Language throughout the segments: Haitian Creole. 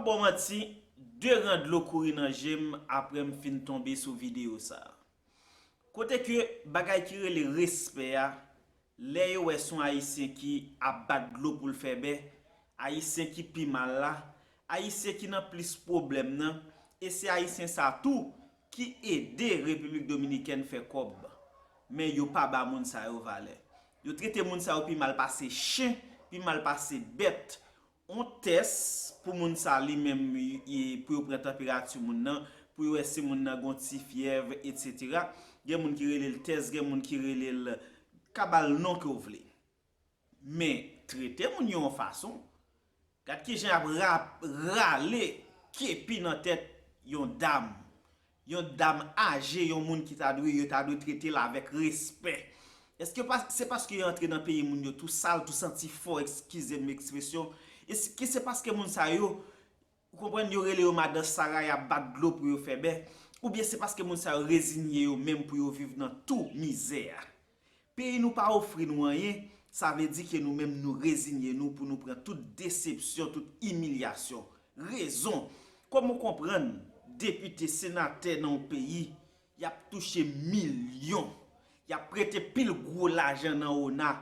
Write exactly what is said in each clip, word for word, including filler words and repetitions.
Pòmanti, de ran dlo kouri nan je m apre m fin tonbe sou videyo sa a. Kote ke bagay ki rele respè a, lè yo wè se yon Ayisyen ki ap bat dlo pou l fè bè, Ayisyen ki pi mal la, Ayisyen ki nan plis pwoblèm nan, e se Ayisyen sa tou ki ede Repiblik Dominikèn fè kòb. Men yo pa ba moun sa yo valè. Yo trete moun sa yo pi mal pase chen, pi mal pase bèt. On tès pou moun sa li menm, pou yo pran tanperati moun nan, pou yo wè si moun nan gon ti fyèv, etsetera. Gen moun ki rele l tès, gen moun ki rele l, ka ba l non ke w vle. Men, trete moun yo yon fason. Gad kijan y ap ra- rale kepi nan tèt yon dam. Yon dam aje, yon moun ki ta dwe, yo ta dwe trete l avèk respè. Èske pa, se paske yo antre nan peyi moun yo tou sal, tou santi fò, eskize m ekspresyon? Èske se paske moun sa yo, ou konprann, yo rele yo madan Sara, y ap bat dlo pou yo fè bè? Oubyen se paske moun sa yo rezinye yo menm pou yo viv nan tou mizè a? Peyi nou pa ofri nou anyen, sa vle di ke nou menm nou rezinye nou pou nou pran tout desepsyon, tout imilyasyon. Rezon, kòm ou konprann, depite, senatè nan yon peyi, y ap touche milyon, y ap prete pil gwo lajan nan ona,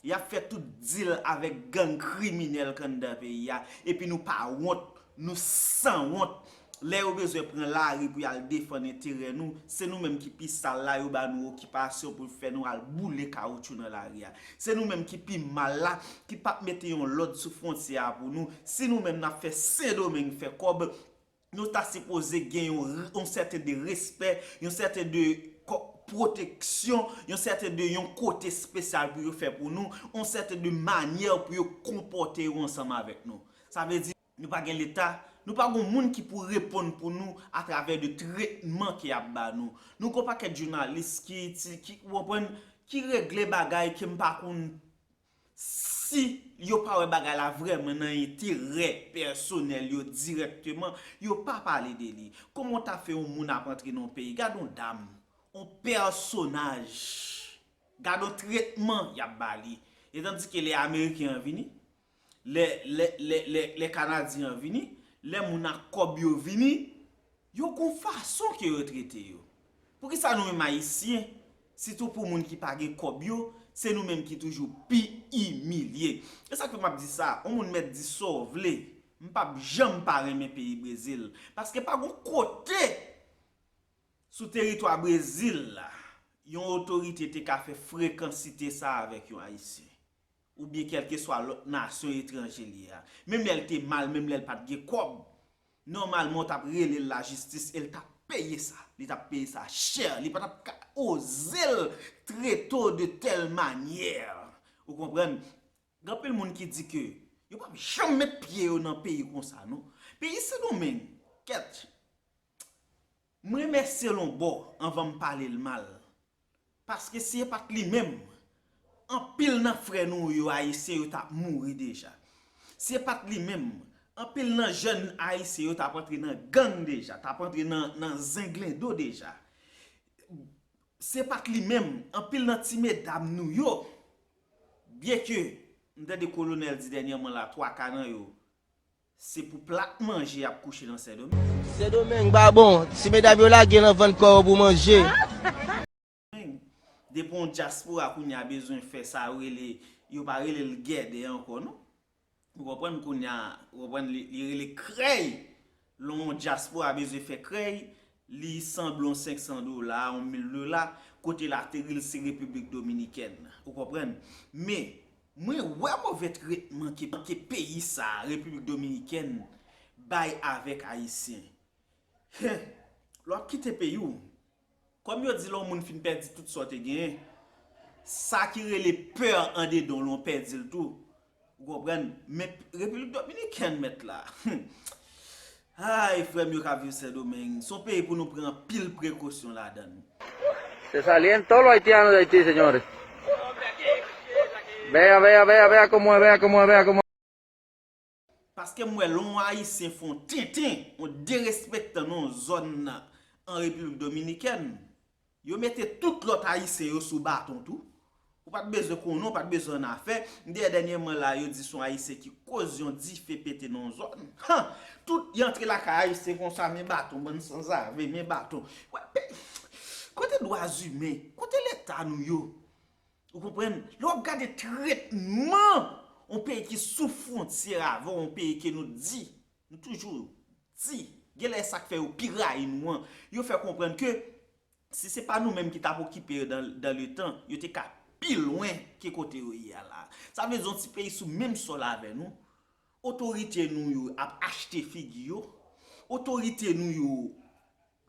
y ap fè tout dil avèk gang kriminèl k anndan peyi a, epi nou pa wont, nou sanwont. Lè yo bezwen pran lari pou y al defann enterè nou, se nou menm ki pi sal la, yo ba nou okipasyon pou fè nou al boule kawotchou nan lari a. Se nou menm ki pi mal la, ki p ap mete yon lòd sou fwontyè a pou nou. Si nou menm n ap fè Sendomeng fè kòb, nou ta sipoze gen yon, yon sèten de respè, yon sèten de kò- pwoteksyon, yon sèten de yon kote espesyal pou yo fè pou nou, yon sèten de manyè pou yo konpòte yo ansanm avèk nou. Sa vle di, nou pa gen Leta, nou pa gen moun ki pou reponn pou nou atravè de tretman ke y ap ba nou. Nou gen yon pakèt jounalis ki, ki, ki, ou konprann, ki regle bagay ke m pa konn si yo pa wè bagay la vrèman nan enterè pèsonèl yo dirèkteman, yo pa pale de li. Kòman w ta fè yon moun ap antre nan yon peyi? Gad yon dam, yon pèsonaj. Gad yon tretman y ap ba li. E tandike lè Ameriken an vini, lè, lè, lè, lè, lè Kanadyen an vini, lè moun ak kòb yo vini, yo gon fason ke yo trete yo. Poukisa nou menm Ayisyen, sitou pou moun ki pa gen kòb yo, se nou menm ki toujou pi imilye? E sa k fè m ap di sa, yon moun mèt di sa w vle, m p ap janm pa renmen peyi Brezil. Paske pa gon kote sou teritwa Brezil la, yon otorite te ka fè frekansite sa avèk yon Ayisyen, oubyen kèlkeswa lòt nasyon etranje li ye a. Menm lè l te mal, menm lè l pa t gen kòb, nòmalman w t ap rele l lajistis e l t ap peye sa. Li t ap peye sa chè. Li pa t ap ka oze l trete w de tèl manyè. Ou konprann? Gen anpil moun ki di ke yo p ap janm met pye yo nan peyi konsa, non. Peyi Sendomeng, kèt. M remèsye l yon bò anvan m pale l mal. Paske si e pa t li menm, anpil nan frè nou yo Ayisyen yo t ap mouri deja. Si e pa t li menm, anpil nan jèn Ayisyen yo t ap antre nan gang deja, t ap antre nan, nan zenglendo deja. Si e pa t li menm, anpil nan ti medam nou yo, byenke m tande Kolonèl di dènyèman la, twa ka nan yo, se pou plat manje y ap kouche nan Sendomeng. Sendomeng pa bon. Ti medam yo lage nan vann kò yo pou manje. Depi yon dyaspora kounye a bezwen fè sa yo rele, yo pa rele l gèdè ankò, non. Ou konprann kounye a, ou konprann li, li rele krèy. Lè yon dyaspora bezwen fè krèy, li sanble yon senk san dola, yon mil dola, kote l ateri l se Repiblik Dominikèn. Ou konprann? Men, mwen wè move tretman ke, ke peyi sa a, Repiblik Dominikèn, bay avèk Ayisyen. Hen, lè w ap kite peyi w, kòm yo di lè yon moun fin pèdi tout sa w te genyen, sa ki rele pè andedan w lan w pèdi l tou. Ou konprann? Men Repiblik Dominikèn mèt la. Ay, frè m yo k ap viv Sendomeng, se yon peyi pou nou pran anpil prekosyon ladan l. Se saliendo los haitianos de Haití, señores. Vea, vea, vea, vea cómo es, vea cómo es, vea cómo es. Paske m wè lè yon Ayisyen fè yon tenten, yon derespektan nan yon zòn an Repiblik Dominikèn, yo mete tout lòt Ayisyen yo sou baton tou. Ou pa t bezwen konnen, ou pa t bezwen annafè. M te wè dènyèman la, yo di se yon Ayisyen ki koz yon dife pete nan yon zòn. Han! Tout, y antre lakay Ayisyen konsa, men baton, bann sanzave, men baton. Wè, pe-, kote dwa imen? Kote leta nou yo? Ou konprann? Lè w ap gade tretman yon peyi ki sou fwontyè avè w, yon peyi ke nou di, nou toujou di, genlè sa k fè yo pi rayi nou an, yo fè konprann ke si se pa nou menm ki t ap okipe yo dan, dan letan, yo te ka pi lwen ke kote yo ye a la. Sa vle di yon ti peyi sou menm sòl avè nou, otorite nou yo ap achte figi yo, otorite nou yo,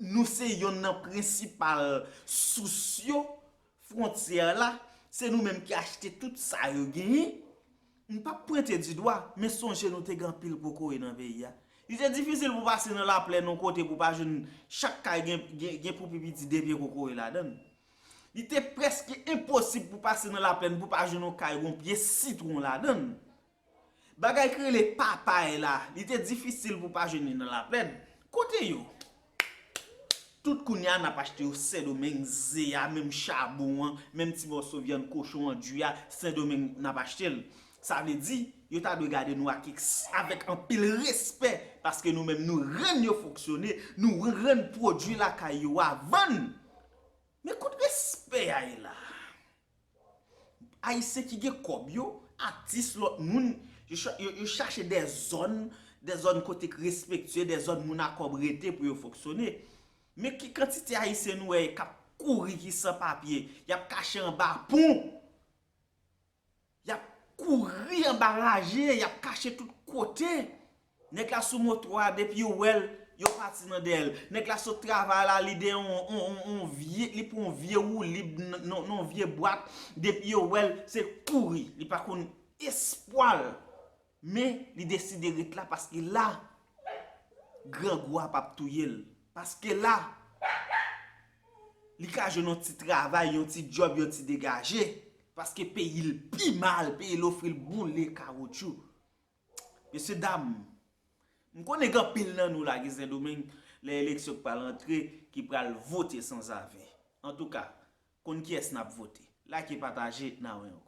nou se yonn nan prensipal sous yo, fwontyè la, se nou menm ki achte tout sa yo genyen. M p ap pwente di dwa, men sonje nou te gen anpil kokoye nan peyi a. Li te difisil pou pase nan laplèn yon kote pou pa jwenn chak kay gen, gen, gen pou pi piti de pye kokoye ladan l. Li te prèske enposib pou pase nan laplèn pou pa jwenn yon kay yon pye sitwon ladan l. Bagay ki rele papay la, li te difisil pou pa jwenn li nan laplèn. Kote yo? Tout kounye a n ap achte yo Sendomeng, ze a, menm chabon an, menm ti mòso vyann kochon an, diri a, Sendomeng n ap achte l. Sa vle di, yo ta dwe gade nou ak eks-, avèk anpil respè, paske nou menm nou rann yo fonksyone, nou rann pwodui lakay yo a vann. Men kot respè a ye la? Ayisyen ki gen kòb yo, atis lòt moun, yo, cha- yo, yo chache de zòn, de zòn kote k respektye, de zòn moun a kòb rete pou yo fonksyone. Men ki kantite Ayisyen nou wè k ap kouri ki san papye, y ap kache anba pon, y ap kouri anba raje, y ap kache tout kote. Nèg la sou moto a, depi yo wè l, yo pati nan dèyè l. Nèg la sot travay la, li de yon, yon, yon, yon vye, li pran yon vye woulib nan, nan, nan yon vye bwat, depi yo wè l, se kouri. Li pa konn espwa l. Men, li deside ret la paske la, grangou a p ap touye l. Paske la, li ka jwenn yon ti travay, yon ti djòb, yon ti degaje. Paske peyi l pi mal, peyi l ofri l boule kawotchou. Mesye dam, m konnen gen anpil nan nou la ki Sendomeng, lè eleksyon k pral antre, ki pral vote sanzave. Antouka, konn kiyès n ap vote. Like, pataje, n a wè ankò.